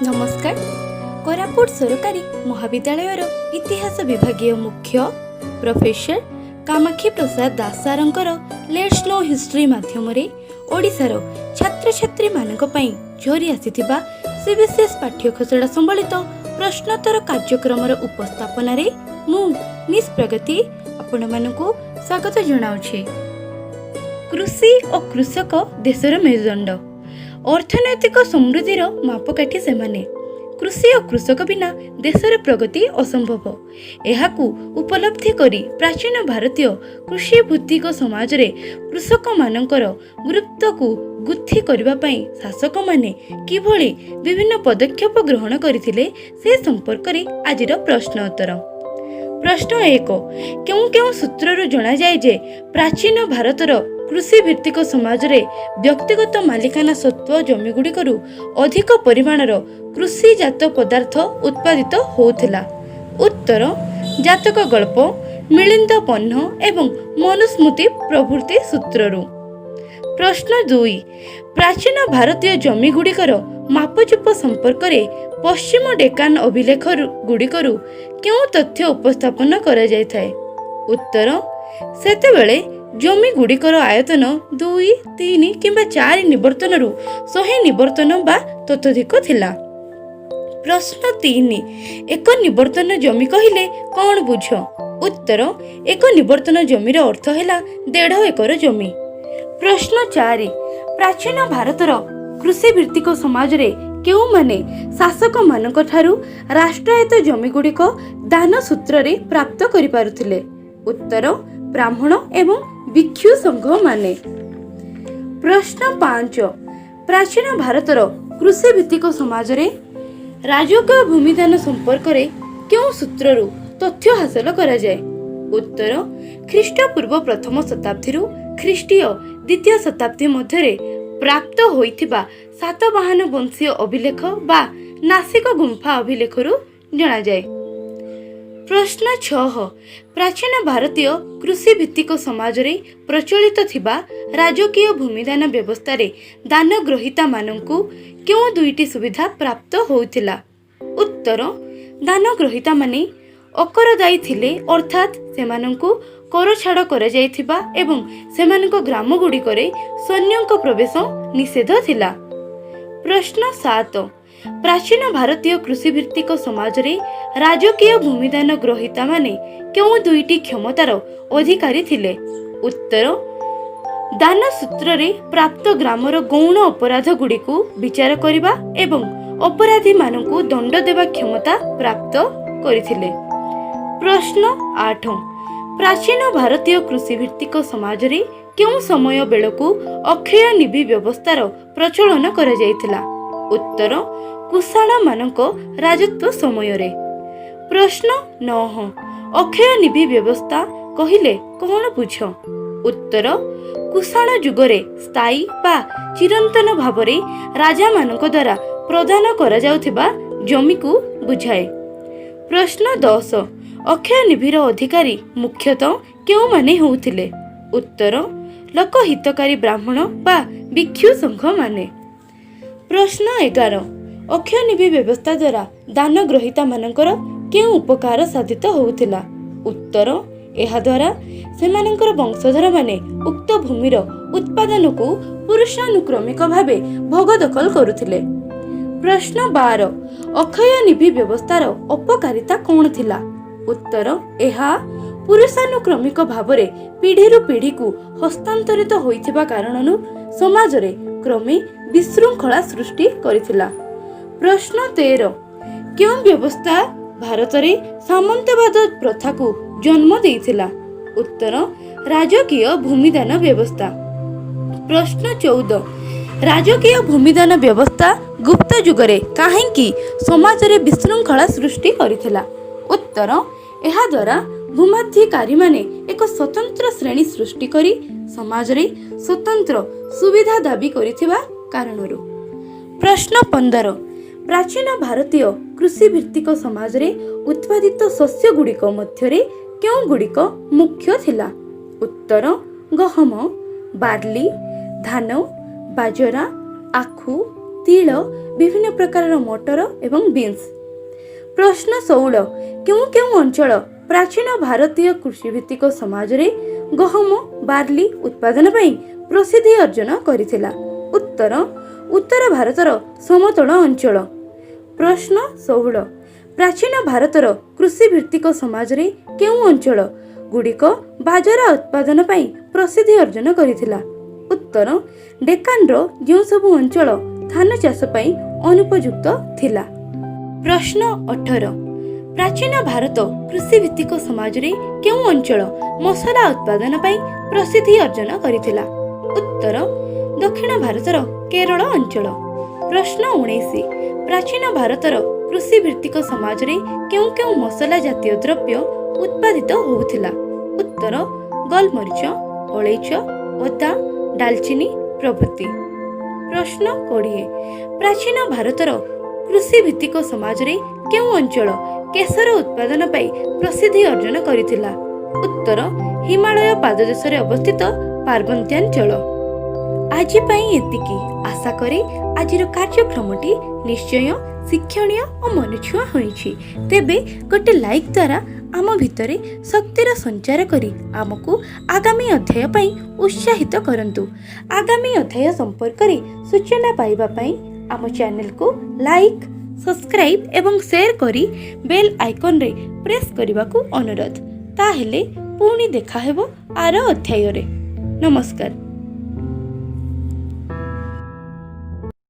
ନମସ୍କାର। କୋରାପୁଟ ସରକାରୀ ମହାବିଦ୍ୟାଳୟର ଇତିହାସ ବିଭାଗୀୟ ମୁଖ୍ୟ ପ୍ରଫେସର କାମାକ୍ଷୀ ପ୍ରସାଦ ଦାସ ସାରଙ୍କର let's no history ମାଧ୍ୟମରେ ଓଡ଼ିଶାର ଛାତ୍ରଛାତ୍ରୀମାନଙ୍କ ପାଇଁ ଝରି ଆସିଥିବା ସବିଶେଷ ପାଠ୍ୟ ଖସଡ଼ା ସମ୍ବଳିତ ପ୍ରଶ୍ନୋତ୍ତର କାର୍ଯ୍ୟକ୍ରମର ଉପସ୍ଥାପନାରେ ମୁଁ ମିସ୍ ପ୍ରଗତି ଆପଣମାନଙ୍କୁ ସ୍ୱାଗତ ଜଣାଉଛି। କୃଷି ଓ କୃଷକ ଦେଶର ମେରୁଦଣ୍ଡ। ଅର୍ଥନୈତିକ ସମୃଦ୍ଧିର ମାପକାଠି ସେମାନେ। କୃଷି ଓ କୃଷକ ବିନା ଦେଶର ପ୍ରଗତି ଅସମ୍ଭବ। ଏହାକୁ ଉପଲବ୍ଧି କରି ପ୍ରାଚୀନ ଭାରତୀୟ କୃଷିଭିତ୍ତିକ ସମାଜରେ କୃଷକମାନଙ୍କର ଗୁରୁତ୍ୱକୁ ବୃଦ୍ଧି କରିବା ପାଇଁ ଶାସକମାନେ କିଭଳି ବିଭିନ୍ନ ପଦକ୍ଷେପ ଗ୍ରହଣ କରିଥିଲେ, ସେ ସମ୍ପର୍କରେ ଆଜିର ପ୍ରଶ୍ନ ଉତ୍ତର। ପ୍ରଶ୍ନ 1: କେଉଁ କେଉଁ ସୂତ୍ରରୁ ଜଣାଯାଏ ଯେ ପ୍ରାଚୀନ ଭାରତର କୃଷିଭିତ୍ତିକ ସମାଜରେ ବ୍ୟକ୍ତିଗତ ମାଲିକାନା ସତ୍ତ୍ୱ ଜମିଗୁଡ଼ିକରୁ ଅଧିକ ପରିମାଣର କୃଷିଜାତ ପଦାର୍ଥ ଉତ୍ପାଦିତ ହେଉଥିଲା? ଉତ୍ତର: ଜାତକ ଗଳ୍ପ, ମିଳିନ୍ଦ ପନ୍ହ ଏବଂ ମନୁସ୍ମୃତି ପ୍ରଭୃତି ସୂତ୍ରରୁ। ପ୍ରଶ୍ନ 2: ପ୍ରାଚୀନ ଭାରତୀୟ ଜମିଗୁଡ଼ିକର ମାପଚୁପ ସମ୍ପର୍କରେ ପଶ୍ଚିମ ଡେକାନ ଅଭିଲେଖ ଗୁଡ଼ିକରୁ କେଉଁ ତଥ୍ୟ ଉପସ୍ଥାପନ କରାଯାଇଥାଏ? ଉତ୍ତର: ସେତେବେଳେ ଜମିଗୁଡ଼ିକର ଆୟତନ 2, 3 କିମ୍ବା 4 ନିବର୍ତ୍ତନରୁ 100 ନିବର୍ତ୍ତନ ବା ତତୋଧିକ ଥିଲା। ପ୍ରଶ୍ନ 3: ଏକ ନିବର୍ତ୍ତନ ଜମି କହିଲେ କ'ଣ ବୁଝ? ଉତ୍ତର: ଏକ ନିବର୍ତ୍ତନ ଜମିର ଅର୍ଥ ହେଲା 1.5 ଏକର ଜମି। ପ୍ରଶ୍ନ 4: ପ୍ରାଚୀନ ଭାରତର କୃଷିଭିତ୍ତିକ ସମାଜରେ କେଉଁମାନେ ଶାସକମାନଙ୍କ ଠାରୁ ରାଷ୍ଟ୍ରାୟତ୍ତ ଜମିଗୁଡ଼ିକ ଦାନ ସୂତ୍ରରେ ପ୍ରାପ୍ତ କରିପାରୁଥିଲେ? ଉତ୍ତର: ବ୍ରାହ୍ମଣ ଏବଂ ଭିକ୍ଷୁ ସଂଘମାନେ। ପ୍ରଶ୍ନ 5: ପ୍ରାଚୀନ ଭାରତର କୃଷିଭିତ୍ତିକ ସମାଜରେ ରାଜକୀୟ ଭୂମିଦାନ ସମ୍ପର୍କରେ କେଉଁ ସୂତ୍ରରୁ ତଥ୍ୟ ହାସଲ କରାଯାଏ? ଉତ୍ତର: ଖ୍ରୀଷ୍ଟପୂର୍ବ ପ୍ରଥମ ଶତାବ୍ଦୀରୁ ଖ୍ରୀଷ୍ଟୀୟ ଦ୍ୱିତୀୟ ଶତାବ୍ଦୀ ମଧ୍ୟରେ ପ୍ରାପ୍ତ ହୋଇଥିବା ସାତବାହନ ବଂଶୀୟ ଅଭିଲେଖ ବା ନାସିକ ଗୁମ୍ଫା ଅଭିଲେଖରୁ ଜଣାଯାଏ। ପ୍ରଶ୍ନ 6: ପ୍ରାଚୀନ ଭାରତୀୟ କୃଷିଭିତ୍ତିକ ସମାଜରେ ପ୍ରଚଳିତ ଥିବା ରାଜକୀୟ ଭୂମିଦାନ ବ୍ୟବସ୍ଥାରେ ଦାନଗ୍ରହୀତାମାନଙ୍କୁ କେଉଁ ଦୁଇଟି ସୁବିଧା ପ୍ରାପ୍ତ ହେଉଥିଲା? ଉତ୍ତର: ଦାନଗ୍ରହୀତାମାନେ ଅକରଦାୟୀ ଥିଲେ, ଅର୍ଥାତ୍ ସେମାନଙ୍କୁ କର ଛାଡ଼ କରାଯାଇଥିବା ଏବଂ ସେମାନଙ୍କ ଗ୍ରାମଗୁଡ଼ିକରେ ସୈନ୍ୟଙ୍କ ପ୍ରବେଶ ନିଷେଧ ଥିଲା। ପ୍ରଶ୍ନ 7: ପ୍ରାଚୀନ ଭାରତୀୟ କୃଷିଭିତ୍ତିକ ସମାଜରେ ରାଜକୀୟ ଭୂମିଦାନ ଗ୍ରହୀତାମାନେ କେଉଁ ଦୁଇଟି କ୍ଷମତାର ଅଧିକାରୀ ଥିଲେ? ଉତ୍ତର: ଦାନ ସୂତ୍ରରେ ପ୍ରାପ୍ତ ଗ୍ରାମର ଗୌଣ ଅପରାଧଗୁଡ଼ିକୁ ବିଚାର କରିବା ଏବଂ ଅପରାଧୀମାନଙ୍କୁ ଦଣ୍ଡ ଦେବା କ୍ଷମତା ପ୍ରାପ୍ତ କରିଥିଲେ। ପ୍ରଶ୍ନ 8: ପ୍ରାଚୀନ ଭାରତୀୟ କୃଷିଭିତ୍ତିକ ସମାଜରେ କେଉଁ ସମୟ ବେଳକୁ ଅକ୍ଷୟ ନିଧି ବ୍ୟବସ୍ଥାର ପ୍ରଚଳନ କରାଯାଇଥିଲା? ଉତ୍ତର: କୁଷାଣମାନଙ୍କ ରାଜତ୍ୱ ସମୟରେ। ପ୍ରଶ୍ନ 9: ଅକ୍ଷୟ ନିଧି ବ୍ୟବସ୍ଥା କହିଲେ କ'ଣ ବୁଝ? ଉତ୍ତର: କୁଷାଣ ଯୁଗରେ ସ୍ଥାୟୀ ବା ଚିରନ୍ତନ ଭାବରେ ରାଜାମାନଙ୍କ ଦ୍ୱାରା ପ୍ରଦାନ କରାଯାଉଥିବା ଜମିକୁ ବୁଝାଏ। ପ୍ରଶ୍ନ 10: ଅକ୍ଷୟ ନିଧିର ଅଧିକାରୀ ମୁଖ୍ୟତଃ କେଉଁମାନେ ହେଉଥିଲେ? ଉତ୍ତର: ଲୋକହିତକାରୀ ବ୍ରାହ୍ମଣ ବା ଭିକ୍ଷୁ ସଂଘମାନେ। ପ୍ରଶ୍ନ 11: ଅକ୍ଷୟ ନିଧି ବ୍ୟବସ୍ଥା ଦ୍ୱାରା ଦାନ ଗ୍ରହୀତାମାନଙ୍କର କେଉଁ ଉପକାର ସାଧିତ ହେଉଥିଲା? ଉତ୍ତର: ଏହାଦ୍ୱାରା ସେମାନଙ୍କର ବଂଶଧରମାନେ ଉକ୍ତ ଭୂମିର ଉତ୍ପାଦନକୁ ପୁରୁଷାନୁକ୍ରମିକ ଭାବେ ଭୋଗ ଦଖଲ କରୁଥିଲେ। ପ୍ରଶ୍ନ 12: ଅକ୍ଷୟ ନିଧି ବ୍ୟବସ୍ଥାର ଅପକାରିତା କ'ଣ ଥିଲା? ଉତ୍ତର: ଏହା ପୁରୁଷାନୁକ୍ରମିକ ଭାବରେ ପିଢ଼ିରୁ ପିଢ଼ିକୁ ହସ୍ତାନ୍ତରିତ ହୋଇଥିବା କାରଣରୁ ସମାଜରେ କ୍ରମେ ବିଶୃଙ୍ଖଳା ସୃଷ୍ଟି କରିଥିଲା। ପ୍ରଶ୍ନ 13: କେଉଁ ବ୍ୟବସ୍ଥା ଭାରତରେ ସାମନ୍ତବାଦ ପ୍ରଥାକୁ ଜନ୍ମ ଦେଇଥିଲା? ଉତ୍ତର: ରାଜକୀୟ ଭୂମିଦାନ ବ୍ୟବସ୍ଥା। ପ୍ରଶ୍ନ 14: ରାଜକୀୟ ଭୂମିଦାନ ବ୍ୟବସ୍ଥା ଗୁପ୍ତ ଯୁଗରେ କାହିଁକି ସମାଜରେ ବିଶୃଙ୍ଖଳା ସୃଷ୍ଟି କରିଥିଲା? ଉତ୍ତର: ଏହାଦ୍ୱାରା ଭୂମାଧିକାରୀମାନେ ଏକ ସ୍ୱତନ୍ତ୍ର ଶ୍ରେଣୀ ସୃଷ୍ଟି କରି ସମାଜରେ ସ୍ୱତନ୍ତ୍ର ସୁବିଧା ଦାବି କରିଥିବା କାରଣରୁ। ପ୍ରଶ୍ନ 15: ପ୍ରାଚୀନ ଭାରତୀୟ କୃଷିଭିତ୍ତିକ ସମାଜରେ ଉତ୍ପାଦିତ ଶସ୍ୟଗୁଡ଼ିକ ମଧ୍ୟରେ କେଉଁଗୁଡ଼ିକ ମୁଖ୍ୟ ଥିଲା? ଉତ୍ତର: ଗହମ, ବାର୍ଲି, ଧାନ, ବାଜରା, ଆଖୁ। ତିଳ, ବିଭିନ୍ନ ପ୍ରକାରର ମଟର ଏବଂ ବିନ୍ସ। ପ୍ରଶ୍ନ 16, କେଉଁ କେଉଁ ଅଞ୍ଚଳ ପ୍ରାଚୀନ ଭାରତୀୟ କୃଷିଭିତ୍ତିକ ସମାଜରେ ଗହମ, ବାର୍ଲି ଉତ୍ପାଦନ ପାଇଁ ପ୍ରସିଦ୍ଧି ଅର୍ଜନ କରିଥିଲା? ଉତ୍ତର, ଉତ୍ତର ଭାରତର ସମତଳ ଅଞ୍ଚଳ। ପ୍ରଶ୍ନ 16, ପ୍ରାଚୀନ ଭାରତର କୃଷିଭିତ୍ତିକ ସମାଜରେ କେଉଁ ଅଞ୍ଚଳ ଗୁଡ଼ିକ ବାଜରା ଉତ୍ପାଦନ ପାଇଁ ପ୍ରସିଦ୍ଧି ଅର୍ଜନ କରିଥିଲା? ଉତ୍ତର, ଡେକାନର ଯେଉଁ ସବୁ ଅଞ୍ଚଳ ଧାନ ଚାଷ ପାଇଁ ଅନୁପଯୁକ୍ତ ଥିଲା। ପ୍ରଶ୍ନ 18, ପ୍ରାଚୀନ ଭାରତ କୃଷିଭିତ୍ତିକ ସମାଜରେ କେଉଁ ଅଞ୍ଚଳ ମସଲା ଉତ୍ପାଦନ ପାଇଁ ପ୍ରସିଦ୍ଧି ଅର୍ଜନ କରିଥିଲା? ଉତ୍ତର, ଦକ୍ଷିଣ ଭାରତର କେରଳ ଅଞ୍ଚଳ। ପ୍ରଶ୍ନ 19, ପ୍ରାଚୀନ ଭାରତର କୃଷିଭିତ୍ତିକ ସମାଜରେ କେଉଁ କେଉଁ ମସଲା ଜାତୀୟ ଦ୍ରବ୍ୟ ଉତ୍ପାଦିତ ହେଉଥିଲା? ଉତ୍ତର, ଗୋଲମରିଚ, ଅଳେଇଚ, ଅଦା, ଡାଲଚିନି ପ୍ରଭୃତି। ପ୍ରଶ୍ନ 20, ପ୍ରାଚୀନ ଭାରତର କୃଷିଭିତ୍ତିକ ସମାଜରେ କେଉଁ ଅଞ୍ଚଳ କେଶର ଉତ୍ପାଦନ ପାଇଁ ପ୍ରସିଦ୍ଧି ଅର୍ଜନ କରିଥିଲା? ଉତ୍ତର, ହିମାଳୟ ପାଦଦେଶରେ ଅବସ୍ଥିତ ପାର୍ବତ୍ୟାଞ୍ଚଳ। ଆଜି ପାଇଁ ଏତିକି। ଆଶା କରେ ଆଜିର କାର୍ଯ୍ୟକ୍ରମଟି ନିଶ୍ଚୟ ଶିକ୍ଷଣୀୟ ଓ ମନଛୁଆଁ ହୋଇଛି। ତେବେ ଗୋଟେ ଲାଇକ୍ ଦ୍ୱାରା ଆମ ଭିତରେ ଶକ୍ତିର ସଞ୍ଚାର କରି ଆମକୁ ଆଗାମୀ ଅଧ୍ୟାୟ ପାଇଁ ଉତ୍ସାହିତ କରନ୍ତୁ। ଆଗାମୀ ଅଧ୍ୟାୟ ସମ୍ପର୍କରେ ସୂଚନା ପାଇବା ପାଇଁ ଆମ ଚ୍ୟାନେଲକୁ ଲାଇକ୍, ସବସ୍କ୍ରାଇବ୍ ଏବଂ ସେୟାର କରି ବେଲ୍ ଆଇକନ୍ରେ ପ୍ରେସ୍ କରିବାକୁ ଅନୁରୋଧ। ତାହେଲେ ପୁଣି ଦେଖାହେବ ଆର ଅଧ୍ୟାୟରେ। ନମସ୍କାର।